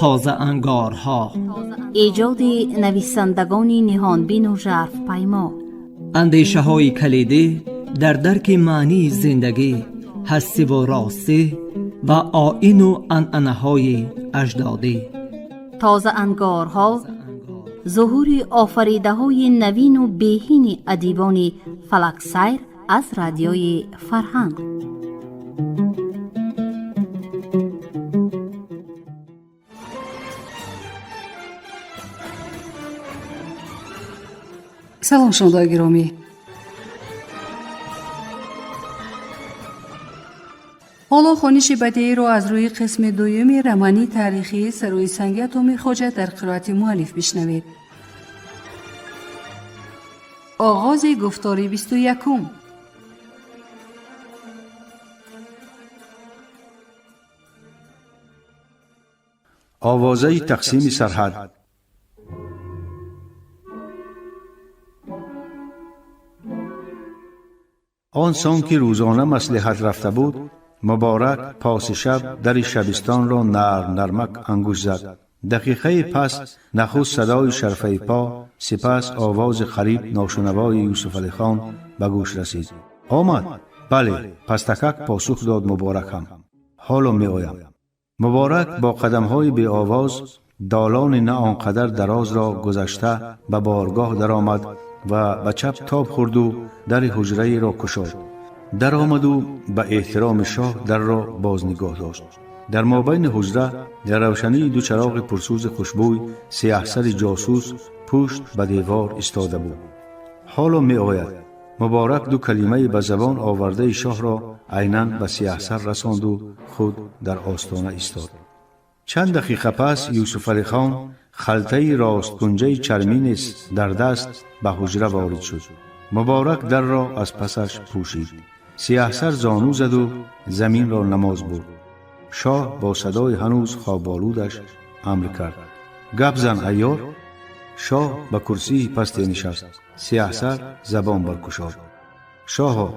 Тозаангорҳо. Эҷоди нависандагони ниҳонбину жарфпаймо. Андешаҳои калидӣ дар дарки маънии зиндагӣ, ҳастиву ростӣ ва оину анъанаҳои аҷдодӣ. Тозаангорҳо, зуҳури офаридаҳои навину беҳини адибони фалаксайр аз Радиои Фарҳанг. Салом, шунавандаои гиромӣ. Ҳоло хониши бадеиро аз рӯи қисми дуюми романи таърихии «Сарои санги атоми хоҷа» дар қироати муаллиф бишнавед. Оғози гуфтори 21-ум. Овозаи тақсими сарҳад. Он сон ки рӯзона маслиҳат рафта буд, Муборак паси шаб дари шабистонро нарм нармак ангушт зад. Дақиқаи пас нахуст садои шарфаи по, сипас овози қариб ношунавои Юсуфалихон ба гӯш расид: «Омад?» «Бале», пастакак посух дод Муборакам. «Ҳоло меоям». Муборак бо қадамҳои беовоз долони на он қадар дарозро гузашта ба боргоҳ даромад ва ба чап тоб хӯрду дари ҳуҷраеро кушод. Даромаду ба эҳтироми шоҳ дарро боз нигоҳ дошт. Дар мобайни ҳуҷра, дар равшании ду чароғи пурсӯзи хушбӯй, сиёҳсари ҷосус пушт ба девор истода буд. «Ҳоло меояд». Муборак ду калимаи ба забон овардаи шоҳро айнан ба сиёҳсар расонду худ дар остона истод. Чанд дақиқа пас Юсуфалихон халтаи росткунҷаи чарминес дар даст ба ҳуҷра ворид шуд. Муборак дарро аз пасаш пӯшид. Сиёҳсар зону заду заминро намоз бурд. Шоҳ бо садои ҳанӯз хоболудаш амр кард: «Гап зан, айёр». Шоҳ ба курсии пасте нишаст. Сиёҳсар забон баркушод: «Шоҳо,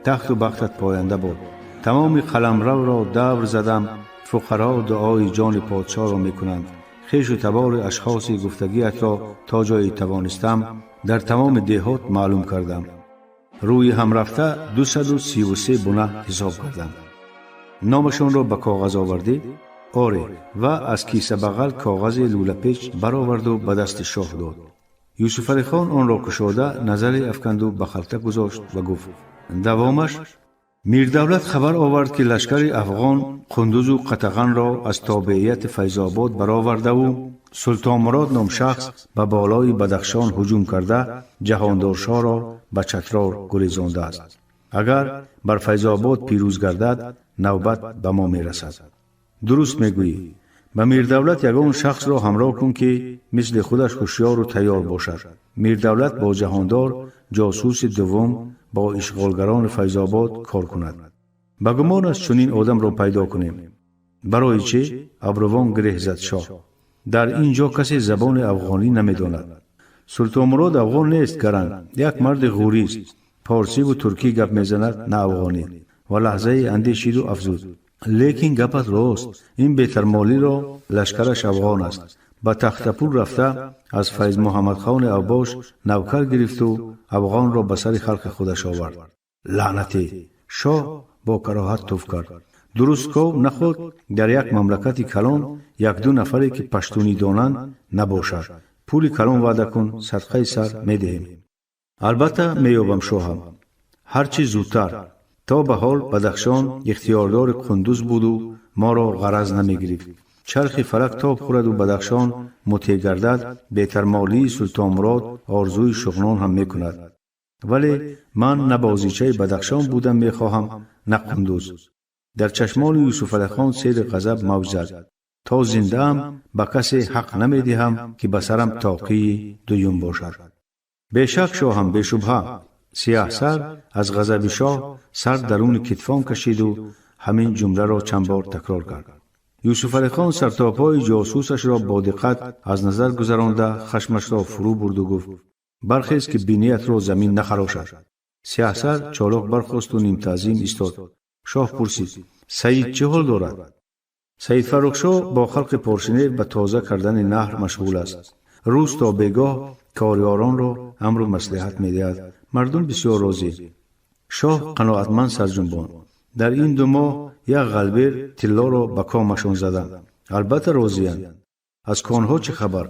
тахту бахтат поянда бод. Тамоми қаламравро давр задам, фуқаро дуои ҷони подшоҳро мекунанд. Хешу табори ашхоси гуфтагиатро то ҷое тавонистам дар тамоми деҳот маълум кардам. Рӯи ҳамрафта 233 буна ҳисоб кардам. Номашонро ба коғаз овардӣ?» «Оре». Ва аз кисабағал коғази лӯлапеч бароварду ба дасти шоҳ дод. Юсуфалихон онро кушода назаре афканду ба халта гузошт ва гуфт: «Давомаш?» «Мирдавлат хабар овард, ки лашкари афғон Қундузу Қатағанро аз тобеияти Файзобод баровардаву Султонмурод ном шахс ба болои Бадахшон ҳуҷум карда, Ҷаҳондоршоҳро ба Чатрор гурезондааст. Агар бар Файзобод пирӯз гардад, навбат ба мо мерасад». «Дуруст мегӯӣ. Ба Мирдавлат ягон шахсро ҳамроҳ кун, ки мисли худаш ҳушёру тайёр бошад. Мирдавлат бо Ҷаҳондор, ҷосуси дуввум, бо ишғолгарони Файзобод кор кунад. Ба гумон аст, чунин одамро пайдо кунем». «Барои чӣ?» — абрувон гиреҳ зад шоҳ. «Дар ин ҷо касе забони афғонӣ намедонад». «Султонмурод афғон нест, гаранг, як марди ғӯрист. Порсиву туркӣ гап мезанад, на афғонӣ». Ва лаҳзае андешиду афзуд: «Лекин гапат рост, ин бетармолиро лашкараш афғон аст. Ба Тахтапур рафта, аз Файзмуҳаммадхони авбош навкар гирифту афғонро ба сари халқи худаш овард. Лаънатӣ!» Шоҳ бо кароҳат туф кард. «Дуруст ков наход дар як мамлакати калон якду нафаре, ки паштунӣ донанд, набошад. Пули калон ваъда кун, садқаи сар медиҳем». «Албатта меёбам, шоҳам. Ҳарчи зудтар. То ба ҳол Бадахшон ихтиёрдори Қундуз буду моро ғараз намегирифт. Чархи фалак тоб хӯраду Бадахшон мутеъ гардад, бетармолии Султонмурод орзуи шуғнон ҳам мекунад. Вале ман на бозичаи Бадахшон будам мехоҳам, на Қундуз». Дар чашмони Юсуфалихон сели ғазаб мавҷ зад. «То зиндаам ба касе ҳақ намедиҳам, ки ба сарам тоқии дуюм бошад». «Бешак, шоҳам, бешубҳа». Сиёҳсар аз ғазаби шоҳ сар даруни китфон кашиду ҳамин ҷумларо чанд бор такрор кард. Юсуфалихон сартопои ҷосусашро бо диққат аз назар гузаронда, хашмашро фурӯ бурду гуфт: «Бархез, ки биниятро замин нахарошад». Сиёҳсар чолок бархосту нимтаъзим истод. Шоҳ пурсид: «Саид чӣ ҳол дорад?» Саид Фаррухшоҳ бо халқи Поршинев ба тоза кардани наҳр машғул аст. Рӯз то бегоҳ корёронро амру маслиҳат медиҳад. Мардум бисёр розӣ. Шоҳ қаноатманд сарҷунбон. Дар ин 2 моҳ як ғалбер тиллоро ба комашон заданд. Албатта розиянд. Аз конҳо чӣ хабар?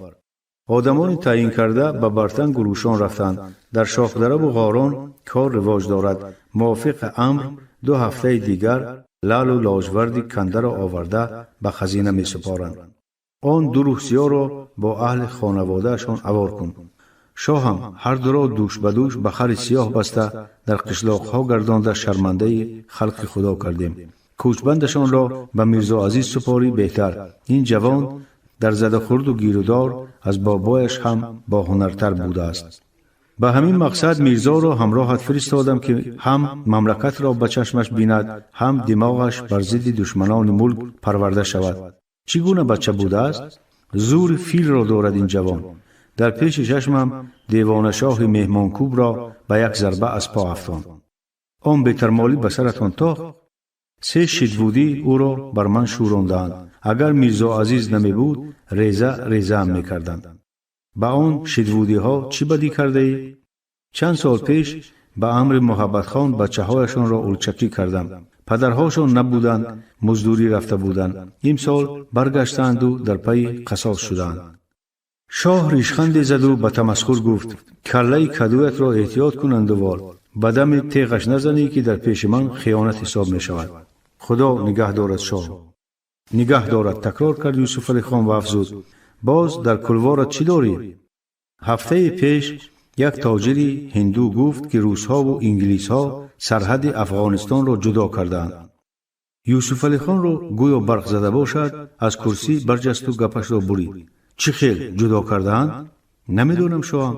Одамони таъин карда ба Бартангу Рӯшон рафтанд. Дар Шоҳдараву Ғорон кор ривоҷ дорад. Мувофиқи амр 2 ҳафтаи дигар лаълу лоҷварди кандаро оварда ба хазина месупоранд. Он 2 рӯҳсиёро бо аҳли хонаводаашон авор кун. Шоҳам ҳар дуро дӯш ба дӯш ба хари сиёҳ баста дар қишлоқҳо гардонда шармандаи халқи худо кардем. Кӯчбандашонро ба Мирзо Азиз супорӣ беҳтар. Ин ҷавон дар задахурду гирудор аз бобояш ҳам боҳунартар будааст. Ба ҳамин мақсад Мирзоро ҳамроҳат фиристодам, ки ҳам мамлакатро ба чашмаш бинад, ҳам димоғаш бар зидди душманони мулк парварда шавад. Чӣ гуна бача будааст? Зури филро дорад ин ҷавон. Дар пеши чашмам девонашоҳи меҳмонкӯбро ба як зарба аз по афтонд. Он бетармолӣ ба саратон тохт? 3 шидвудӣ ӯро бар ман шӯрондаанд. Агар Мирзо Азиз намебуд, реза резаам мекарданд. Ба он шидвудиҳо чӣ бадӣ кардаӣ? Чанд сол пеш ба амри Муҳаббатхон бачаҳояшонро улчакӣ кардам. Падарҳошон набуданд, муздурӣ рафта буданд. Имсол баргаштанду дар пайи қасос шуданд. Шоҳ ришханде заду ба тамасхур гуфт: каллаи кадуятро эҳтиёт кун, андувол. Ба дами теғаш назанӣ, ки дар пеши ман хиёнат ҳисоб мешавад. Худо нигаҳ дорад, шоҳ. Нигаҳ дорад, такрор кард Юсуфалихон ва афзуд: боз дар кулворат чӣ дорӣ? Ҳафтаи пеш як тоҷири ҳинду гуфт, ки русҳову инглисҳо сарҳади Афғонистонро ҷудо кардаанд. Юсуфалихонро гӯё барқ зада бошад, аз курсӣ барҷасту гапашро бурид. Чӣ хел ҷудо кардаанд? Намедонам, шоҳам.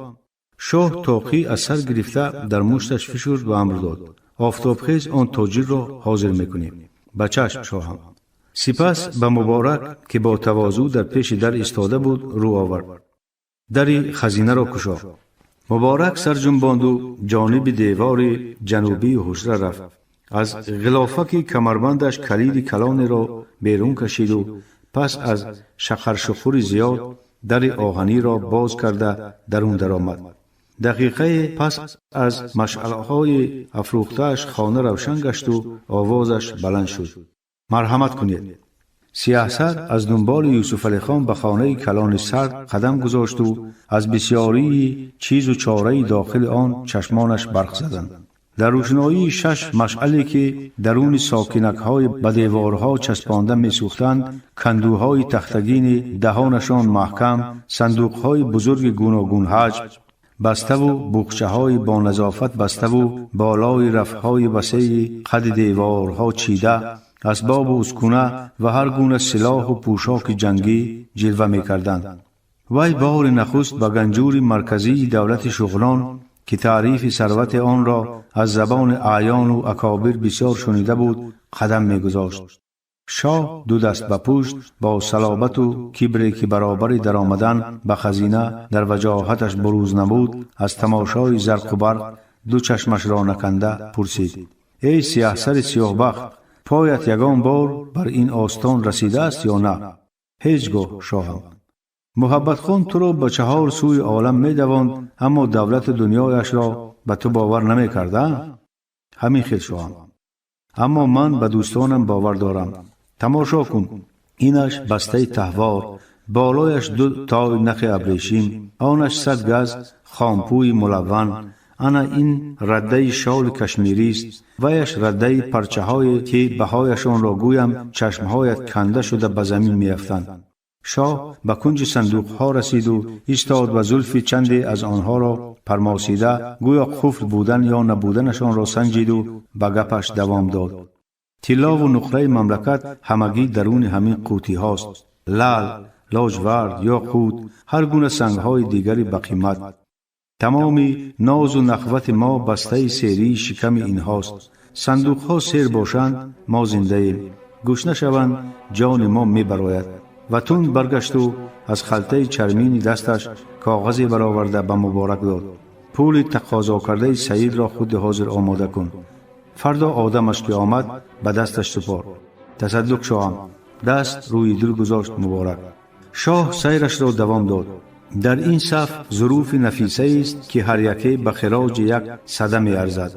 Шоҳ тоқӣ аз сар гирифта дар мушташ фишурд ва амр дод: офтобхез он тоҷирро ҳозир мекунем. Ба чашм, шоҳам. Сипас ба Муборак, ки бо тавозӯ дар пеши дар истода буд, рӯ овард. Дари хазинаро кушо. Муборак сарҷунбонду ҷониби девори ҷанубии ҳуҷра рафт. Аз ғилофаки камарбандаш калиди калонеро берун кашиду пас аз шақаршуқури зиёд дари оҳаниро боз карда дарун даромад. Дақиқае пас аз машъалҳои афрӯхтааш хона равшан гашту овозаш баланд шуд: марҳамат кунед. Сиёҳсар аз дунболи Юсуфалихон ба хонаи калони сард қадам гузошту аз бисёрии чизу чораи дохили он чашмонаш барқ заданд. Дар рӯшноии 6 машъале, ки даруни сокинакҳои ба деворҳо часпонда месӯхтанд, кандуҳои тахтагини даҳонашон маҳкам, сандуқҳои бузурги гуногунҳаҷм, баставу буғчаҳои боназофат баставу болои рафҳои васеи қади деворҳо чида, асбобу ускуна ва ҳар гуна силоҳу пӯшоки ҷангӣ ҷилва мекарданд. Вай бори нахуст ба ганҷури марказии давлати Шуғнон, ки таърифи сарвати онро аз забони аъёну акобир бисёр шунида буд, қадам мегузошт. Шоҳ ду даст ба пушт бо салобату кибре, ки баробари даромадан ба хазина дар ваҷоҳаташ бурӯз набуд, аз тамошои зарқу барқ ду чашмашро наканда пурсид: эй сиёҳсари сиёҳбахт, поят ягон бор бар ин остон расидааст ё на? Ҳеҷ гоҳ, шоҳам. Муҳаббатхон туро ба 4 сӯи олам медавонд, аммо давлату дунёяшро ба ту бовар намекарда? Ҳамин хел, шоҳам. Аммо ман ба дӯстонам бовар дорам. Тамошо кун, инаш бастаи таҳвор, болояш 2 той нахи абрешим, онаш 100 газ хомпӯи мулавван, ана ин раддаи шоли кашмирист, ваяш раддаи парчаҳое, ки баҳояшонро гӯям чашмҳоят канда шуда ба замин меафтанд. Шоҳ ба кунҷи сандуқҳо расиду истод ва зулфи чанде аз онҳоро пармосида, гӯё қуфл будан ё набуданашонро санҷиду ба гапаш давом дод. Тиллову нуқраи мамлакат ҳамагӣ даруни ҳамин қутиҳост: лаъл, лоҷвард, ёқут, ҳар гуна сангҳои дигари бақимат. Тамоми нозу нахвати мо бастаи серии шиками инҳост. Сандуқҳо сер бошанд, мо зиндаем, гӯш нашаванд, ҷони мо мебарояд. Ва тунд баргашту аз халтаи чармини дасташ коғазе бароварда ба Муборак дод. Пули тақозо кардаи Саидро худи ҳозир омода кун. Фардо одамаш ки омад, ба дасташ супор. Тасаддуқ, шоҳам. Даст рӯи дил гузошт Муборак. Шоҳ сайрашро давом дод. Дар ин саф зуруфи нафисаест, ки ҳар яке ба хироҷи як сада меарзад.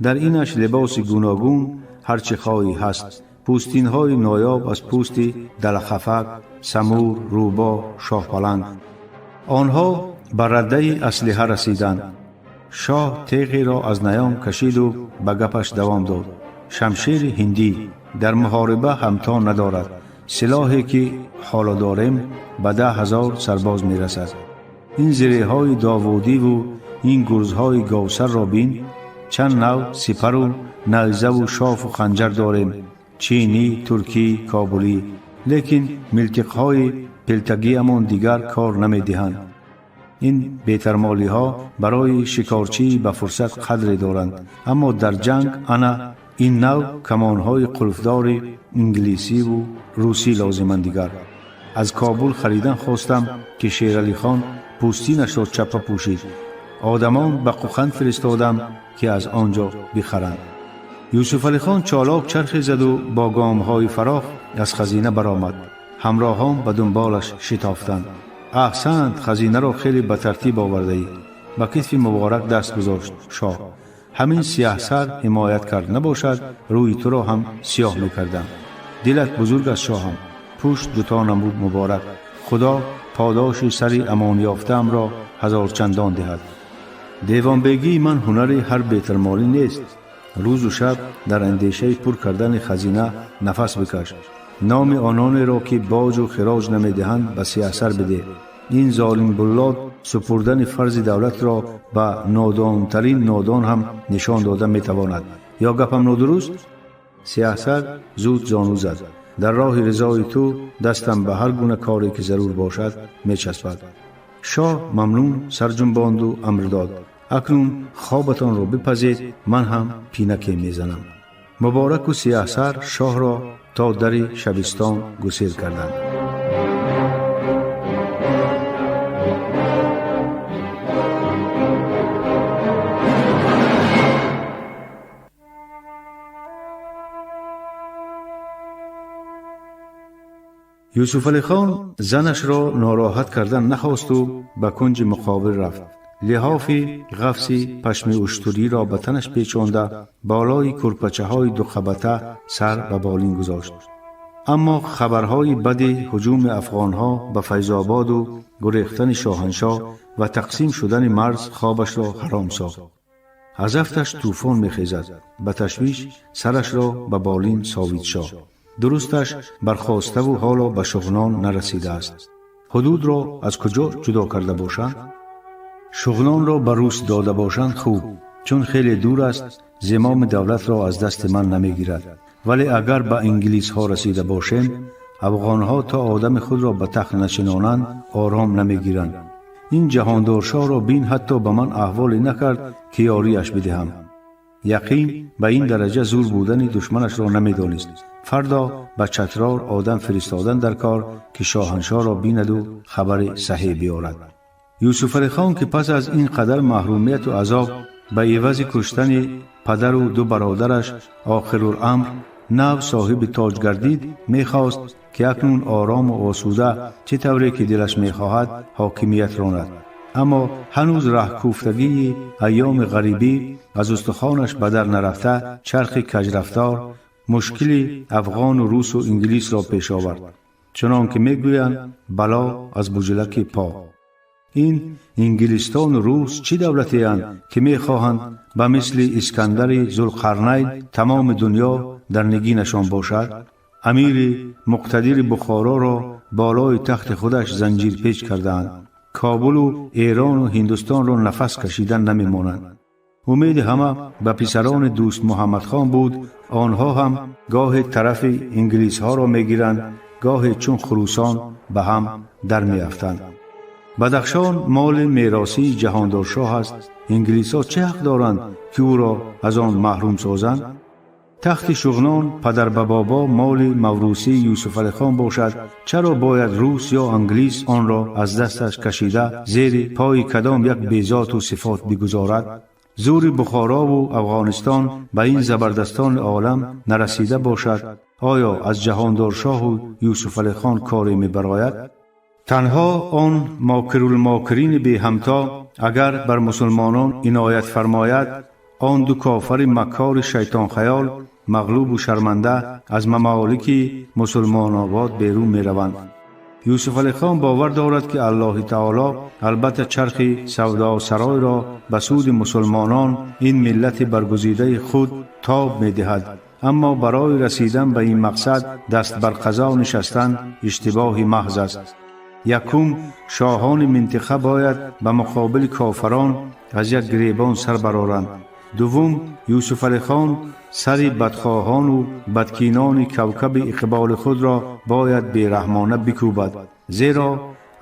Дар инаш либоси гуногун ҳар чӣ хоҳӣ ҳаст. Пӯстинҳои ноёб аз пӯсти далахафак, самур, рӯбоҳ, шоҳпаланг. Онҳо ба раддаи аслиҳа расиданд. Шоҳ теғеро аз наём кашиду ба гапаш давом дод. Шамшери ҳиндӣ дар муҳориба ҳамто надорад. Силоҳе ки ҳоло дорем ба 10,000 сарбоз мерасад. Ин зиреҳҳои довудиву ин гурзҳои говсарро бин. Чанд нав сипару найзаву шофу ханҷар дорем: чинӣ, туркӣ, кобулӣ. Лекин милтиқҳои пелтагиамон дигар кор намедиҳанд. Ин бетармолиҳо барои шикорчии ба фурсат қадре доранд, аммо дар ҷанг ана ин нав камонҳои қулфдори инглисиву русӣ лозиманд. Дигар аз Кобул харидан хостам, ки Шералихон пӯстинашро чаппа пӯшид. Одамон ба Қухан фиристодам, ки аз он ҷо бихаранд. Юсуфалихон чолок чархе заду бо гомҳои фарох аз хазина баромад. Ҳамроҳон ба дунболаш шитофтанд. Аҳсант, хазинаро хеле ба тартиб овардаӣ. Ба китфи Муборак даст гузошт шоҳ. Ҳамин сиёҳсар ҳимоят кард, набошад, рӯи туро ҳам сиёҳ мекардам. Дилат бузург аст, шоҳам. Пушт дуто намуд Муборак. Худо подоши сари амонёфтаамро ҳазорчандон диҳад. Девонбегии ман ҳунари ҳар бетармолӣ нест. Рӯзу шаб дар андешаи пур кардани хазина нафас бикаш. Номи ононеро, ки боҷу хироҷ намедиҳанд, ба сиёҳсар бидеҳ. Ин золимбуллод супурдани фарзи давлатро ба нодонтарин нодон ҳам нишон дода метавонад. Ё гапам нодуруст? Сиёҳсар зуд зону зад. Дар роҳи ризои ту дастам ба ҳар гуна коре, ки зарур бошад, мечаспад. Шоҳ мамнун сарҷунбонду амр дод: акнун хобатонро бипазед, ман ҳам пинаке мезанам. Мубораку сиёҳсар шоҳро то дари шабистон гусел карданд. Юсуфалихон занашро нороҳат кардан нахосту ба кунҷи муқобил рафт. Лиҳофи ғафси пашми уштуриро ба танаш печонда, болои курпачаҳои дуқабата сар ба болин гузошт. Аммо хабарҳои бади ҳуҷуми афғонҳо ба Файзободу гурехтани шоҳаншоҳ ва тақсим шудани марз хобашро ҳаром сохт. Аз афташ тӯфон мехезад. Ба ташвиш сарашро ба болин совид шоҳ. Дурусташ бархоставу ҳоло ба Шуғнон нарасидааст. Ҳудудро аз куҷо ҷудо карда бошанд? Шуғнонро ба рус дода бошанд, хуб, чун хеле дур аст, зимоми давлатро аз дасти ман намегирад. Вале агар ба инглисҳо расида бошем, афғонҳо то одами худро ба тахт нашинонанд, ором намегиранд. Ин ҷаҳондоршоҳро бин, ҳатто ба ман аҳволе накард, ки ёрияш бидиҳам. Яқин, ба ин дараҷа зур будани душманашро намедонист. Фардо ба Чатрор одам фиристодан дар кор, ки шоҳаншоҳро бинаду хабари саҳеҳ биёрад. Юсуфалихон, ки пас аз ин қадар маҳрумияту азоб ба ивази куштани падару ду бародараш охируламр нав соҳиби тоҷ гардид, мехост, ки акнун орому осуда, чӣ тавре ки дилаш мехоҳад, ҳокимият ронад. Аммо ҳанӯз раҳкӯфтагии айёми ғарибӣ аз устухонаш ба дар нарафта, чархи каҷрафтор мушкили афғону русу инглисро пеш овард. Чунон ки мегӯянд, бало аз буҷулаки по. Ин Инглистону рус чӣ давлатеанд, ки мехоҳанд ба мисли Искандари Зулқарнайн тамоми дунё дар нигинашон бошад? Амири муқтадири Бухороро болои тахти худаш занҷирпеч кардаанд. Кобулу Эрону Ҳиндустонро нафас кашидан намемонанд. Умеди ҳама ба писарони Дӯст Муҳаммадхон буд. Онҳо ҳам гоҳе тарафи инглисҳоро мегиранд, гоҳе чун хурусон ба ҳам дар меафтанд. Бадахшон моли меросии ҷаҳондоршоҳ аст. Инглисҳо чӣ ҳақ доранд, ки ӯро аз он маҳрум созанд? Тахти Шуғнон падарбабобо моли маврусии Юсуфалихон бошад, чаро бояд рус ё англис онро аз дасташ кашида, зери пои кадом як безоту сифот бигузорад? Зури Бухорову Афғонистон ба ин забардастони олам нарасида бошад. Оё аз Ҷаҳондоршоҳу Юсуфалихон коре мебарояд? Танҳо он мокирулмокирини беҳамто агар бар мусулмонон иноят фармояд, он ду кофари маккори шайтонхаёл мағлубу шарманда аз мамолики мусулмонобод берун мераванд. Юсуфалихон бовар дорад, ки Аллоҳи таоло албатта чархи савдосаройро ба суди мусулмонон, ин миллати баргузидаи худ, тоб медиҳад. Аммо барои расидан ба ин мақсад даст бар қазо нишастан иштибоҳи маҳз аст. Якум, шоҳони минтиқа бояд ба муқобили кофарон аз як гиребон сар бароранд. Дуввум, Юсуфалихон сари бадхоҳону бадкинони кавкаби иқболи худро бояд бераҳмона бикӯбад, зеро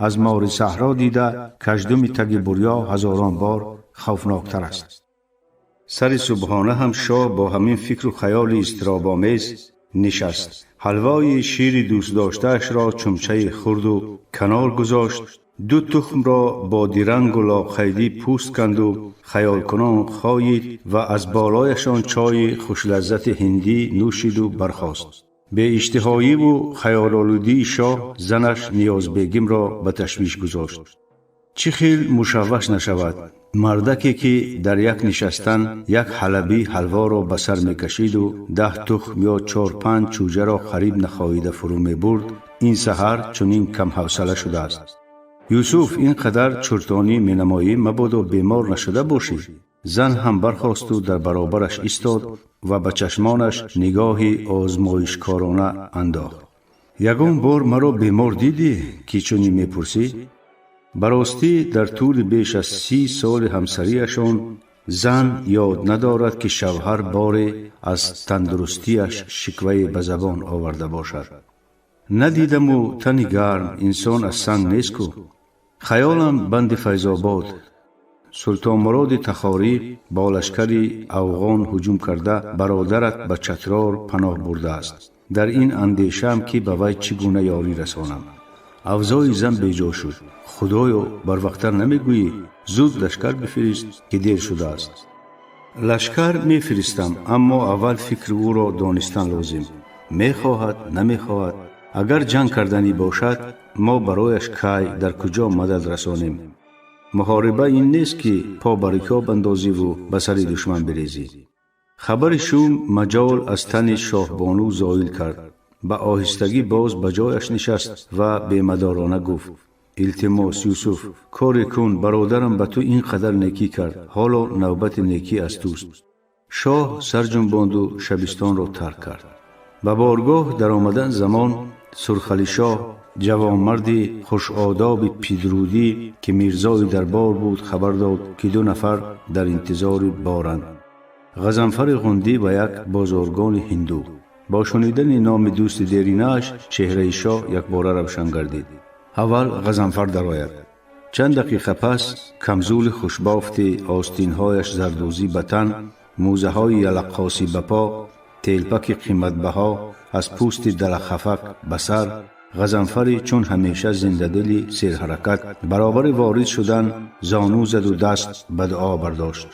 аз мори саҳро дида каждуми таги бурё ҳазорон бор хавфноктар аст. Сари субҳона ҳам шоҳ бо ҳамин фикру хаёли изтиробомез нишаст. Ҳалвои шири дӯстдоштаашро чумчаи хурду канор гузошт, ду тухмро бо дирангу лоқайдӣ пӯст канду хаёлкунон хоид ва аз болояшон чойи хушлаззати ҳиндӣ нӯшиду бархост. Беиштиҳоиву хаёлолудии шоҳ занаш Ниёзбегимро ба ташвиш гузошт. Чӣ хел мушавваш нашавад мардаке, ки дар як нишастан як ҳалабӣ ҳалворо ба сар мекашиду 10 тухм ё чор-панҷ чӯҷаро қариб нахоҳида фурӯ мебурд, ин саҳар чунин камҳавсала шудааст. Юсуф, ин қадар чуртонӣ менамоӣ, мабодо бемор нашуда бошӣ. Зан ҳам бархосту дар баробараш истод ва ба чашмонаш нигоҳи озмоишкорона андохт. Ягон бор маро бемор дидӣ, ки чунин мепурсӣ? Ба ростӣ, дар тӯли беш аз 30 соли ҳамсарияшон зан ёд надорад, ки шавҳар боре аз тандурустиаш шиквае ба забон оварда бошад. Надидаму тани гарм, инсон аз санг нест ку. Хаёлам банди Файзобод. Султонмуроди Тахорӣ бо лашкари афғон ҳуҷум карда, бародарат ба Чатрор паноҳ бурдааст. Дар ин андешаам, ки ба вай чӣ гуна ёрӣ расонам. Авзои зан беҷо шуд. Худоё, барвақттар намегӯӣ? Зуд лашкар бифирист, ки дер шудааст. Лашкар мефиристам, аммо аввал фикри ӯро донистан лозим. Мехоҳад, намехоҳад? Агар ҷанг карданӣ бошад, мо барояш кай, дар куҷо мадад расонем? Муҳориба ин нест, ки по ба рикоб андозиву ба сари душман бирезӣ. Хабари шум маҷол аз тани шоҳбону зоил кард. Ба оҳистагӣ боз ба ҷояш нишаст ва бемадорона гуфт: Илтимос, Юсуф, коре кун, бародарам ба ту ин қадар некӣ кард, ҳоло навбати некӣ аз туст. Шоҳ сарҷунбонду шабистонро тарк кард. Ба боргоҳ даромадан замон Сурхалишоҳ, ҷавонмарди хушодоби пидрудӣ, ки мирзои дарбор буд, хабар дод, ки ду нафар дар интизори боранд: Ғазанфари Ғундӣ ва як бозоргони ҳинду. Бо шунидани номи дӯсти деринааш чеҳраи шоҳ якбора равшан гардид. Аввал Ғазанфар дарояд. Чанд дақиқа пас камзули хушбофти остинҳояш зардӯзӣ ба тан, мӯзаҳои ялаққосӣ ба по, телпаки қиматбаҳо аз пӯсти далахафак ба сар, Ғазанфари чун ҳамеша зиндадили серҳаракат баробари ворид шудан зону заду даст ба дуо бардошт.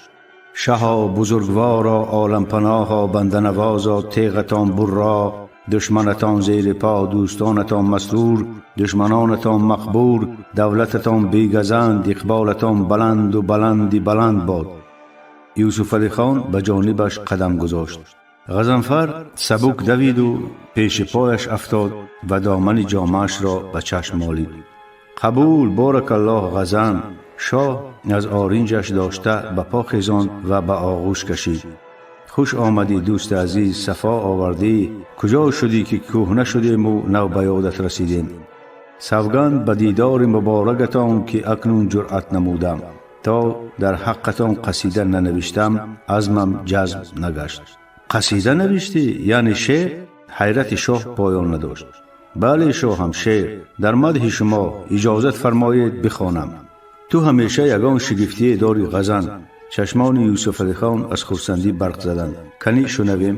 Шаҳо бузургворо, олампаноҳо, банданавозо, теғатон бурро, душманатон зери по, дӯстонатон масрур, душманонатон мақбур, давлататон бегазанд, иқболатон баланду баланди баланд бод. Юсуфалихон ба ҷонибаш қадам гузошт. Ғазанфар сабук давиду пеши пояш афтод ва домани ҷомаашро ба чашм молид. Қабул, боракаллоҳ, Ғазан. Шоҳ аз оринҷаш дошта ба по хезонд ва ба оғӯш кашид. Хуш омадӣ, дӯсти азиз, сафо овардӣ. Куҷо шудӣ, ки кӯҳна шудему нав ба ёдат расидем? Савганд ба дидори муборакатон, ки акнун ҷуръат намудам. То дар ҳаққатон қасида нанавиштам, азмам ҷазм нагашт. Қасида навиштӣ, яъне шеър? Ҳайрати шоҳ поён надошт. Бале, шоҳам, шеър дар мадҳи шумо. Иҷозат фармоед, бихонам. Ту ҳамеша ягон шигифтие дорӣ, Ғазан. Чашмони Юсуфалихон аз хурсандӣ барқ заданд. Канӣ шунавем.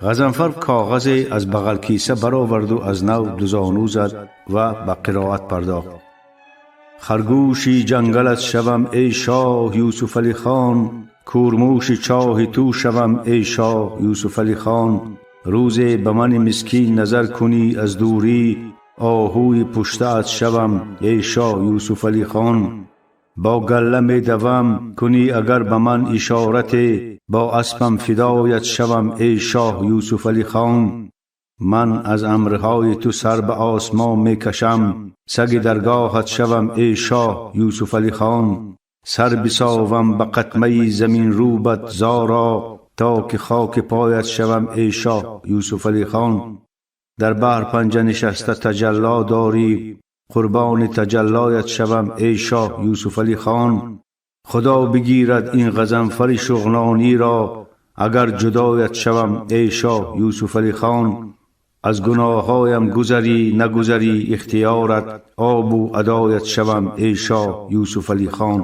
Ғазанфар коғазе аз бағалкиса бароварду аз нав дузону зад ва ба қироат пардохт. Харгӯши ҷангалат шавам, эй шоҳ Юсуфалихон, кӯрмӯши чоҳи ту шавам, эй шоҳ Юсуфалихон. Рӯзе ба мани мискин назар кунӣ аз дурӣ, оҳуи пуштаат шавам, эй шоҳ Юсуфалӣ хон. Бо галла медавам, кунӣ агар ба ман ишорате, бо аспам фидоят шавам, эй шоҳ Юсуфалӣ хон. Ман аз амрҳои ту сар ба осмон мекашам, саги даргоҳат шавам, эй шоҳ Юсуфалӣ хон. Сар бисовам ба қатмаи заминрӯбат зоро, то ки хоки поят шавам, эй шоҳ Юсуфалӣ хон. Дар баҳр панҷа нишаста таҷалло дорӣ, қурбони таҷаллоят шавам, эй шоҳ Юсуфалӣ хон. Худо бигирад ин Ғазанфари шуғнониро, агар ҷудоят шавам, эй шоҳ Юсуфалӣ хон. Аз гуноҳҳоям гузарӣ нагузарӣ ихтиёрат, обу адоят шавам, эй шоҳ Юсуфалӣ хон.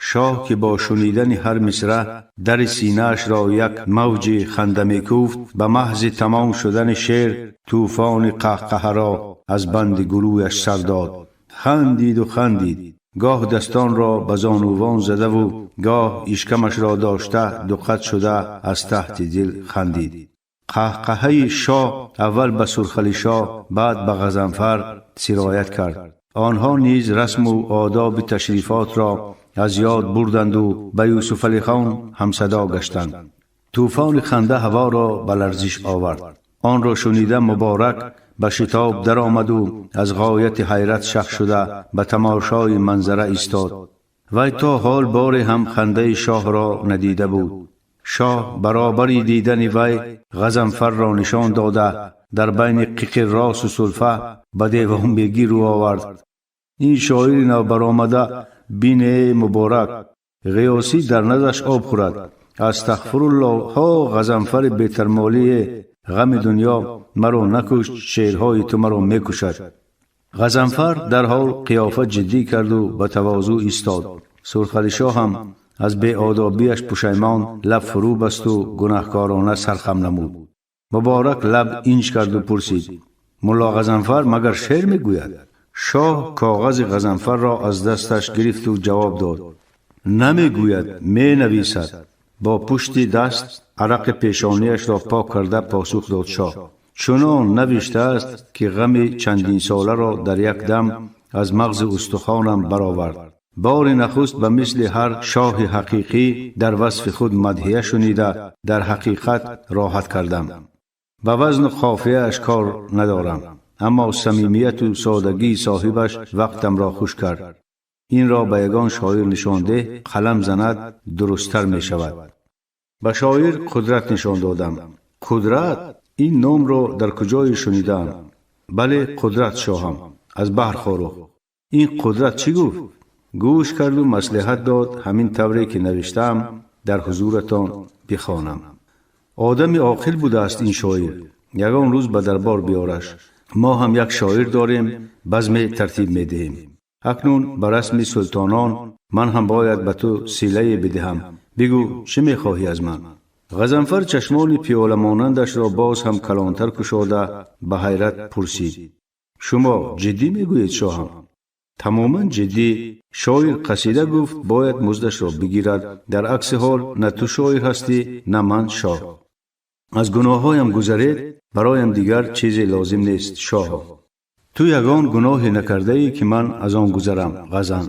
Шоҳ ки бо шунидани ҳар мисраъ дари синаашро як мавҷи ханда мекӯфт, ба маҳзи тамом шудани шеър тӯфони қаҳқаҳаро аз банди гулӯяш сар дод. Хандиду хандид, гоҳ дастонро ба зонувон задаву гоҳ ишкамашро дошта дуқат шуда аз таҳти дил хандид. Қаҳқаҳаи шоҳ аввал ба Сурхалишоҳ, баъд ба Ғазанфар сироят кард. Онҳо низ расму одоби ташрифотро аз ёд бурданду ба Юсуфалихон ҳамсадо гаштанд. Тӯфони ханда ҳаворо ба ларзиш овард. Онро шунида Муборак ба шитоб даромаду аз ғояти ҳайрат шах шуда ба тамошои манзара истод. Вай то ҳол боре ҳам хандаи шоҳро надида буд. Шоҳ баробари дидани вай Ғазанфарро нишон дода, дар байни қиқи росу сулфа ба девонбегӣ рӯ овард. Ин шоири навбаромада бине, Муборак, Ғиёсӣ дар наздаш об хӯрад. Астағфируллоҳ, ҳо Ғазанфари бетармолие, ғами дунё маро накушт, шеърҳои ту маро мекушад. Ғазанфар дарҳол қиёфа ҷиддӣ карду ба тавозӯъ истод. Сурхалишоҳ ҳам аз беодобиаш пушаймон лаб фурӯ басту гунаҳкорона сархам намуд. Муборак лаб инҷ карду пурсид: мулло Ғазанфар магар шеър мегӯяд? Шоҳ коғази Ғазанфарро аз дасташ гирифту ҷавоб дод: намегӯяд, менависад. Бо пушти даст арақи пешониашро пок карда посух дод шоҳ. Чунон навиштааст, ки ғами чандинсоларо дар як дам аз мағзи устухонам баровард. Бори нахуст ба мисли ҳар шоҳи ҳақиқӣ дар васфи худ мадҳия шунида дар ҳақиқат роҳат кардам. Ба вазну қофияаш кор надорам, аммо самимияту содагии соҳибаш вақтамро хуш кард. Инро ба ягон шоир нишон деҳ, қалам занад, дурусттар мешавад. Ба шоир Қудрат нишон додам. Қудрат? Ин номро дар куҷое шунидаам? Бале, Қудрат, шоҳам, аз баҳр Хоруғ. Ин Қудрат чӣ гуфт? Гӯш карду маслиҳат дод ҳамин тавре ки навиштаам дар ҳузуратон бихонам. Одами оқил будааст ин шоир. Ягон рӯз ба дарбор биёраш. Мо ҳам як шоир дорем, базме тартиб медиҳем. Акнун ба расми султонон ман ҳам бояд ба ту силае бидиҳам. Бигӯ, чӣ мехоҳӣ аз ман? Ғазанфар чашмони пиёламонандашро боз ҳам калонтар кушода ба ҳайрат пурсид: шумо ҷиддӣ мегӯед, шоҳам? Тамоман ҷиддӣ. Шоир қасида гуфт, бояд муздашро бигирад. Дар акси ҳол на ту шоир ҳастӣ, на ман шоҳ. Аз гуноҳҳоям гузаред, бароям дигар чизе лозим нест, шоҳо. Ту ягон гуноҳе накардаӣ, ки ман аз он гузарам, Ғазан.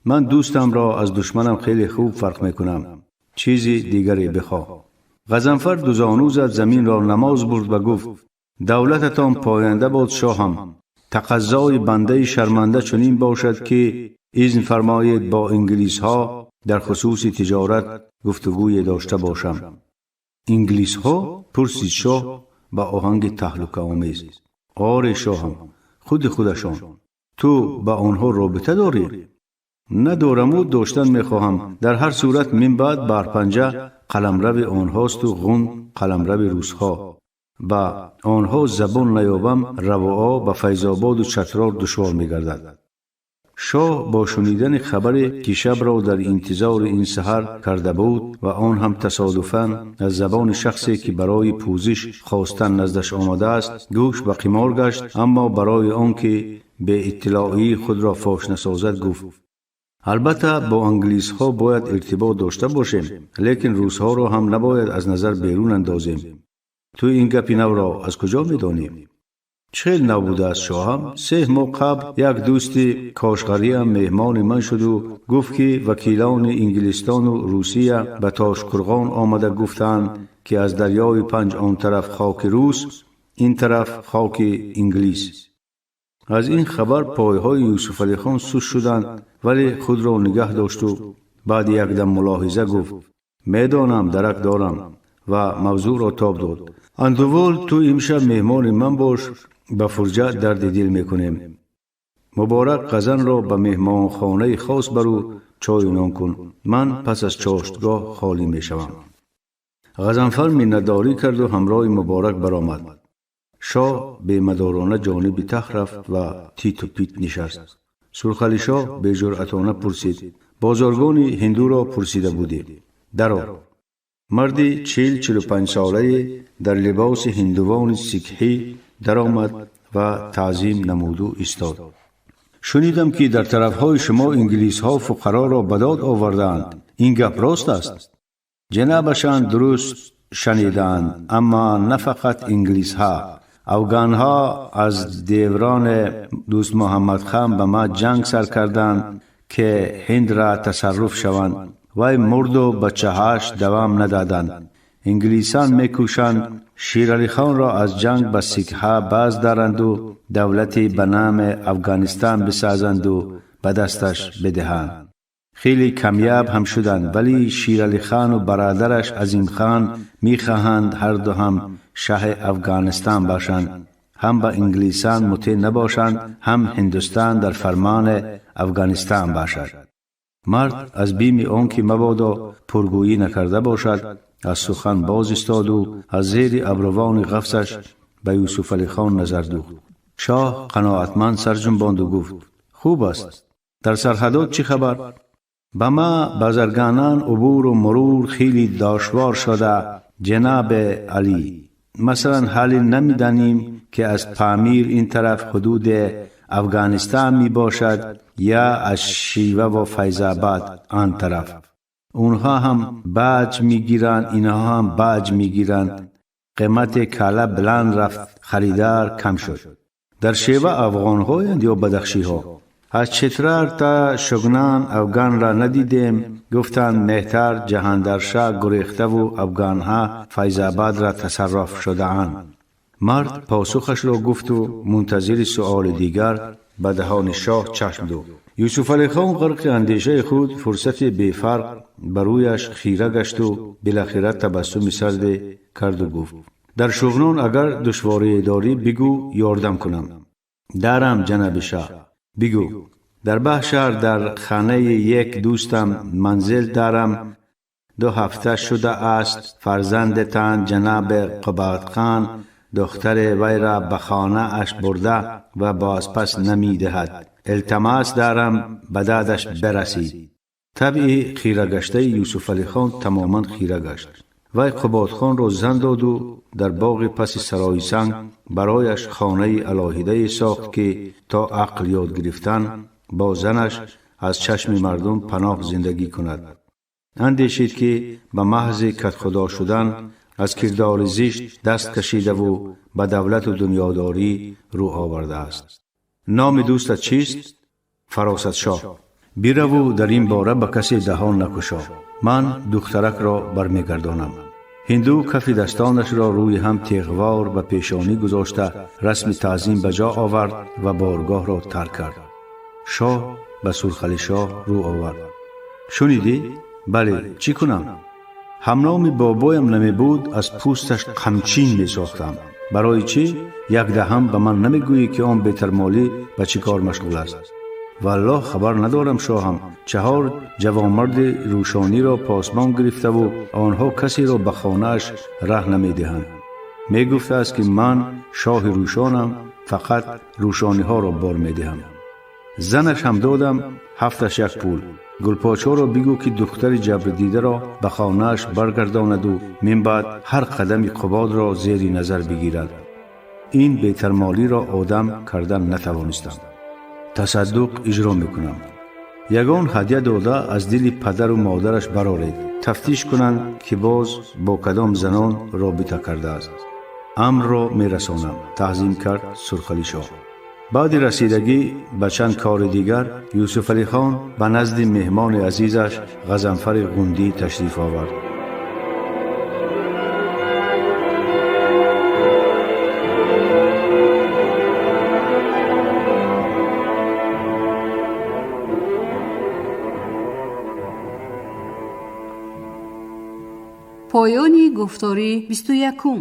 Ман дӯстамро аз душманам хеле хуб фарқ мекунам. Чизи дигаре бихоҳ. Ғазанфар дузону зад, заминро намоз бурд ва гуфт: давлататон поянда бод, шоҳам. Тақаззои бандаи шарманда чунин бошад, ки изн фармоед бо инглисҳо дар хусуси тиҷорат гуфтугӯе дошта бошам. Инглисҳо? Пурсид шоҳ ба оҳанги таҳлукаомез. Оре, шоҳам, худи худашон. Ту ба онҳо робита дорӣ? Надораму доштан мехоҳам. Дар ҳар сурат мин баъд Баҳрпанҷа қаламрави онҳосту Ғун қаламрави русҳо. Ба онҳо забон наёбам, равоа ба Файзободу Чатрор душвор мегардад. Шоҳ бо шунидани хабаре, ки шабро дар интизори ин саҳар карда буд ва он ҳам тасодуфан аз забони шахсе, ки барои пӯзиш хостан наздаш омадааст, гӯш ба қимор гашт, аммо барои он ки беиттилоии худро фош насозад гуфт: албатта бо англисҳо бояд иртибот дошта бошем, лекин русҳоро ҳам набояд аз назар берун андозем. Ту ин гапи навро аз куҷо медонӣ? Чӣ хел нав будааст, шоҳам? 3 моҳ қабл як дӯсти Кошғариам меҳмони ман шуду гуфт, ки вакилони Инглистону Русия ба Тошқурғон омада гуфтаанд, ки аз дарёи Панҷ он тараф хоки рус, ин тараф хоки инглис. Аз ин хабар пойҳои Юсуфалихон суст шуданд, вале худро нигаҳ дошту баъди якдам мулоҳиза гуфт: «Медонам, дарак дорам», ва мавзӯъро тоб дод. «Андувол, ту имшаб меҳмони ман бош, ба фурҷат дарди дил мекунем. Муборак, Ғазанро ба меҳмонхонаи хос бару чою нон кун. Ман пас аз чоштгоҳ холӣ мешавам». Ғазанфар миннатдорӣ карду ҳамроҳи Муборак баромад. Шоҳ бемадорона ҷониби тахт рафт ва титу пит нишаст. Сурхалишоҳ беҷуръатона пурсид: «Бозоргони ҳиндуро пурсида будӣ? Даро». Марди 40-45 солае дар либоси ҳиндувони сикҳӣ даромад ва таъзим намуду истод. «Шунидам, ки дар тарафҳои шумо инглисҳо фуқароро ба дод овардаанд. Ин гап рост аст?» «Ҷанабашон дуруст шанидаанд, аммо на фақат инглисҳо. Афғонҳо аз деврони Дӯстмуҳаммадхан ба ма ҷанг сар карданд, ки Ҳиндра тасарруф шаванд. Вай мурду бачаҳояш давом надоданд. Инглисон мекӯшанд Ширалихонро аз ҷанг ба сикҳа баз даранду давлате ба номи Афғонистон бисозанду ба дасташ бидиҳанд. Хеле камёб ҳам шуданд, вале Ширалихону бародараш Азимхон мехоҳанд ҳарду ҳам шаҳи Афғонистон бошанд, ҳам ба инглисон мутеъ набошанд, ҳам Ҳиндустон дар фармони Афғонистон бошад». Мард аз бими он ки мабодо пургӯӣ накарда бошад, аз сухан боз истоду аз зери абрувони ғафсаш ба Юсуфалихон назар духт. Шоҳ қаноатманд сарҷунбонду гуфт: «Хуб аст. Дар сарҳадот чӣ хабар?» «Ба ма базарганан убуру мурур хеле дошвор шуда, ҷанаби алӣ. Масалан, ҳале намедонем, ки аз Помир ин тараф ҳудуди Афғонистон мебошад ё аз Шева ва Файзобод он тараф. Онҳо ҳам боҷ мегиранд, инҳо ҳам боҷ мегиранд. Қимати кола баланд рафт, харидор кам шуд». «Дар Шева афғонҳоянд ё бадахшиҳо?» «Аз Читрал то Шугнан афғонро надидем. Гуфтанд, меҳтар Ҷаҳандаршоҳ гурехтаву афғонҳо Файзободро тасарруф шудаанд». Мард посухашро гуфту мунтазири суоли дигар ба даҳони шоҳ чашм духт. Юсуфалихон ғарқи андешаи худ фурсати бефарқ ба рӯяш хира гашту билохира табассуми сарде карду гуфт: «Дар Шуғнон агар душворие дорӣ, бигӯ, ёрдам кунам». «Дарам, ҷанаби шоҳ». «Бигӯ». «Дар Баҳшаҳр дар хонаи як дӯстам манзил дорам. 2 ҳафта шудааст, фарзандатон ҷанаби Қубодхон духтари вайро ба хонааш бурда ва бозпас намедиҳад. Илтимос дорам, ба дадаш бирасед». Табъи хирагаштаи Юсуфалихон тамоман хира гашт. Вай Қубодхонро зан доду дар боғи паси Сарои Санг барояш хонаи алоҳидае сохт, ки то ақл ёд гирифтан бо занаш аз чашми мардум паноҳ зиндагӣ кунад. Андешид, ки ба маҳзи катхудо шудан аз кирдори зишт даст кашидаву ба давлату дунёдорӣ рӯ овардааст. «Номи дӯстат чист?» «Фаросатшоҳ». «Бираву дар ин бора ба касе даҳон накушо. Ман духтаракро бармегардонам». Ҳинду кафи дастонашро рӯи ҳам теғвор ба пешонӣ гузошта, расми таъзим ба ҷо овард ва боргоҳро тарк кард. Шоҳ ба Сурхалишоҳ рӯ овард. «Шунидӣ?» «Бале, чӣ кунам? Ҳамноми бобоям намебуд, аз пӯсташ қамчин месохтам. Барои чӣ якдаҳам ба ман намегӯӣ, ки он бетармолӣ ба чӣ кор машғул аст?» «Валлоҳ, хабар надорам, шоҳам. Чаҳор ҷавонмарди рӯшониро посбон гирифтаву онҳо касеро ба хонааш раҳ намедиҳанд. Мегуфтааст, ки ман шоҳи рӯшонам, фақат рӯшониҳоро бор медиҳам. Занаш ҳам додам, ҳафташ як пул. Гулпочоро бигӯ, ки духтари ҷабрдидаро ба хонааш баргардонаду минбаъд ҳар қадами Қубодро зери назар бигирад. Ин бетармолиро одам кардан натавонистам. Тасаддуқ иҷро мекунам. Ягон ҳадя дода, аз дили падару модараш бароред. Тафтиш кунанд, ки боз бо кадом занон робита кардааст». Амрро мерасонам, таъзим кард Сурхалишоҳ. Баъди расидагӣ ба чанд кори дигар Юсуфалихон ба назди меҳмони азизаш Ғазанфари Ғундӣ ташриф овард. Поёни гуфтори 21-ум.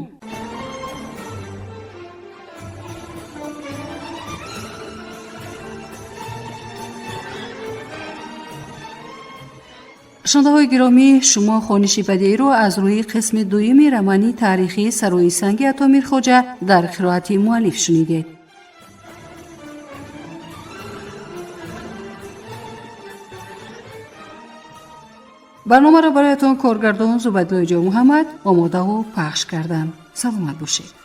Шунавандаҳои гиромӣ, шумо хониши бадеиро аз рӯи қисми дуюми романи таърихии Сарои санги Ато Мирхоҷа дар қироати муаллиф шунидед. Барномаро бароятон коргардон Зубайдуллои Ҷонмуҳаммад омодаву пахш карданд. Саломат бошед.